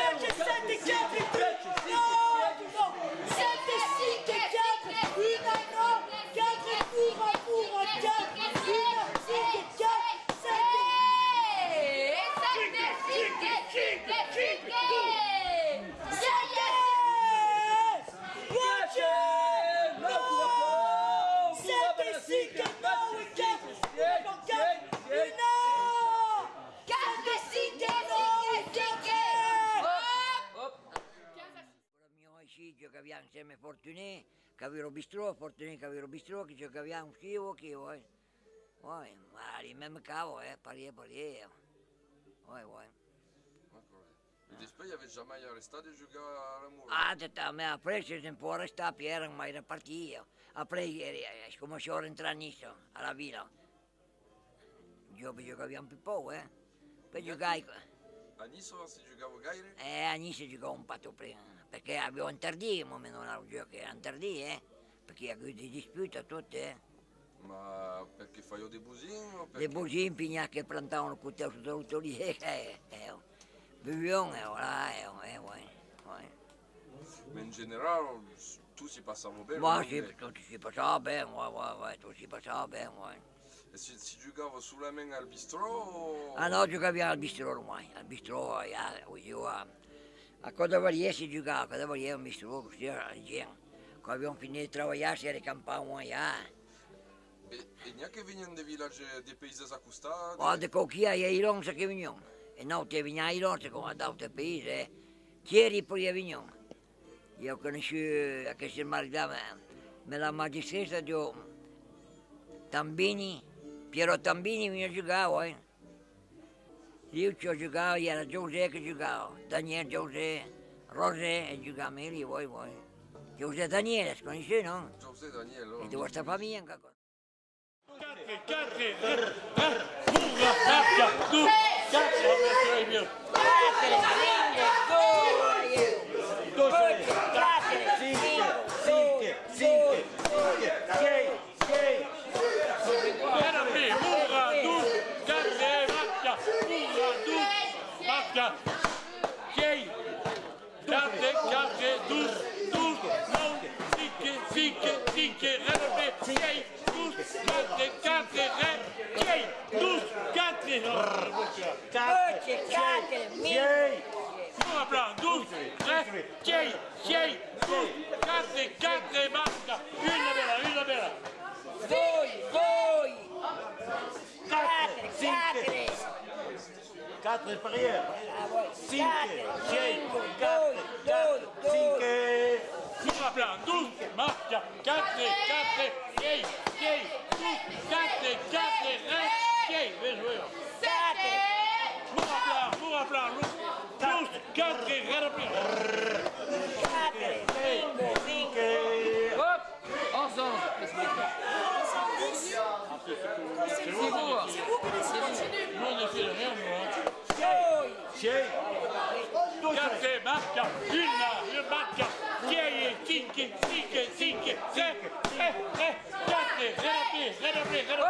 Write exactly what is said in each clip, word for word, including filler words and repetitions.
Quatre, sèt, quatre, dos, non, non. Sèt, cinc, quatre, un, non. Quatre, quatre, quatre, quatre, un, cinc, quatre, sèt. Sèt, cinc, cinc, cinc, sèt. Sèt, cinc, nòu, quatre, un, quatre, cinc, quatre, hop! Lo miu aicí, jo qu'aviam ensems Fortuné, qu'avia lo bistrò, Fortuné qu'avia lo bistrò, que jo qu'aviam aquí o aquí, ouais. Ouais, ali mème cau, eh, parier, parier. Ouais, ouais. D'accord. E despuèi avètz jamai arrestat de jugar a la mula? Ah, de tant, mès après, se se'n fau arrestar, pièi èran mai repartits. Après, eh, eh, es començau a rentrar a Niça, a la vila. Jo, jo qu'aviam pus paur, eh. Per jugar. A Niça se jugava gaire? Eh, a Niça jugavan pas tot plen, perque avián interdit, un moment donat, lo jòc èra interdit, eh. Perque i a agut de disputas, tot, eh. Ma perque faián de bosins o perque... De bosins, pinhas que plantavan lo cotèu sota lo tolièr, eh, eh. Bevián, eh, voilà, eh, eh, ouais, ouais. Mès en general, tot se passava ben, non? Bah, si, tot se passava ben, ouais, ouais, ouais, tot se passava ben, ouais. E se, se jugava solament al bistrò o? Ah non, jugaviam al bistrò, mai. Al bistrò, ja, o jo, a, Aquò davariá se jugar, aquò davariá un bistrò, cossí, la gent. Quand avián finit de trabalhar, se recampavan allà. E, e n'i a que venián de vilatges, de païses a costat? Ò, de quauqui a Airon, se que venián. E nautres veniam a Airon, se coma d'autres païses, eh. Thièri pariá venián. Ieu coneissi aqueste marrit, mès, mès la magistressa, diu, Tambini, Pierrot Tambini veniá jugar, oi. Liucho jugava, i èra José que jugava, Daniel, José, Rosé, e jugava amb eli, oi, oi. José Daniel, es coneissut, non? José Daniel, ò. E deu estar familha encara. Quatre, quatre, eh, eh, burra, marca, dos, quatre, oh, bien, bien. Quatre, cinc, dos, quatre, cinc, cinc, cinc, sièis. Sièis. Rèra pè, burra, dos, quatre, marca, burra, dos, marca, sièis. Quatre, quatre, dos, dos, nòu, cinc, cinc, cinc, rèra pè, sièis, dos, quatre, quatre, rèra, sièis, dos, quatre, quatre, sièis. Bon, plan, dos, tres, sièis. Sièis, dos, quatre, quatre, marca. Una bèla, una bèla. Doi, doi. Quatre, quatre. Quatre parièr. Ah, oui. Cinc, quatre, sièis, cinc, quatre, doi, quatre, doi, cinc. Doi. Bon, plan, dos, marca. Quatre, quatre, sièis, sièis, dos, quatre, quatre, rèra, sièis. Bien joué. Quatre. Bon, plan, bon, plan, dos, quatre, rèra pè. Quatre, cinc, cinc. Hop. Ensemble. Ensemble, dix. C'est vous, hein. C'est vous qui décidez. Nous, on ne fait rien, nous, hein. Sièis. Quatre, marca, una, una marca, sièis, cinc, cinc, cinc, eh, eh, quatre, rèra pè, rèra pè, rèra pè.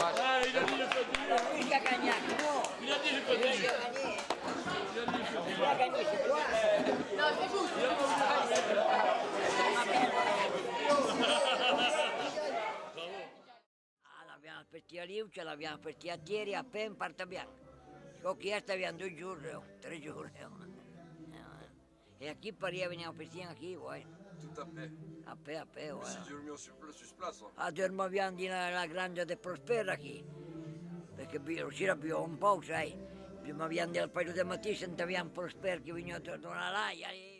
Ah, il a dit le petit. Il a gagné. Il a dit le petit. Il a dit le petit. Il a gagné, c'est toi. Ah, l'aviam apertit a Liucha, l'aviam apertit a Thièri, a Pèn, partaviam. Çò que es, aviam dos jorns, eh, tres jorns, eh. E aquí pariá veniam apertir aquí, ouais. Tot a pè. A pè, a pè, ouais. Si dormiam sur pla-, sus plaça. Ah, dormaviam dins la, la granja de Prospèr aquí. Perque vi-, aussi la viviam un pauc, sai. Dormaviam del país de matin, sentaviam Prospèr que veniá do-, donar l'aiga, e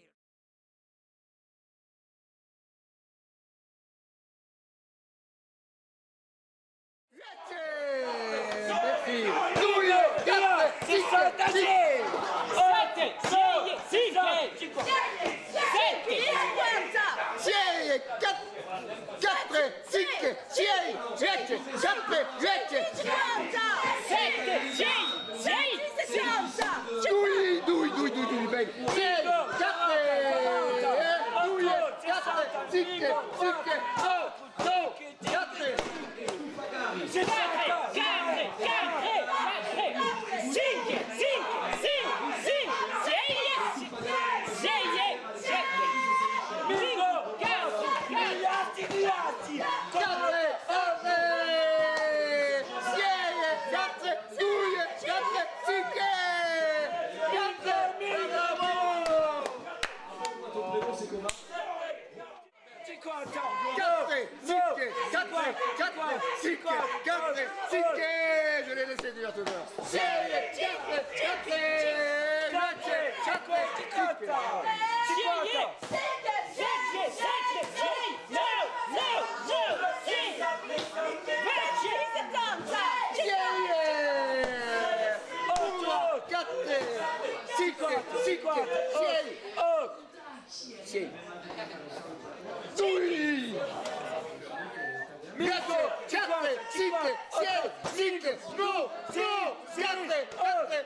Sèt! Merci! Doi, quatre, cinc, cinc! Sèt, sièis, cinc, cinquanta! Sièis, quatre, quatre, cinc, sièis, sèt, quatre, uèch! Cinquanta! Sèt, sièis, sièis, cinquanta! Doi, doi, doi, doi, doi, ben! Sièis, quatre, doi, quatre, cinc, cinc, doi! Quatre! Quatre, quatre, quatre, quatre, cinc, cinc, cinc, cinc, sièis, sièis, sièis, cinc, quatre, quatre, quatre, sièis, quatre, doi, quatre, cinc, quatre, bravo! Quatre, cinc, quatre, quatre, cinc, quatre, cinc. Je l'ai laissé dire tout à l'heure. Sièis, quatre, quatre, quatre, quatre, cinc. Sièis, sièis, sièis, sièis, nòu, nòu, nòu, sièis. Sièis, quatre, cinc, cinc, sièis. Sièis. Doi! Quatre, quatre, cinc, sièis, cinc, nòu, nòu, quatre, quatre.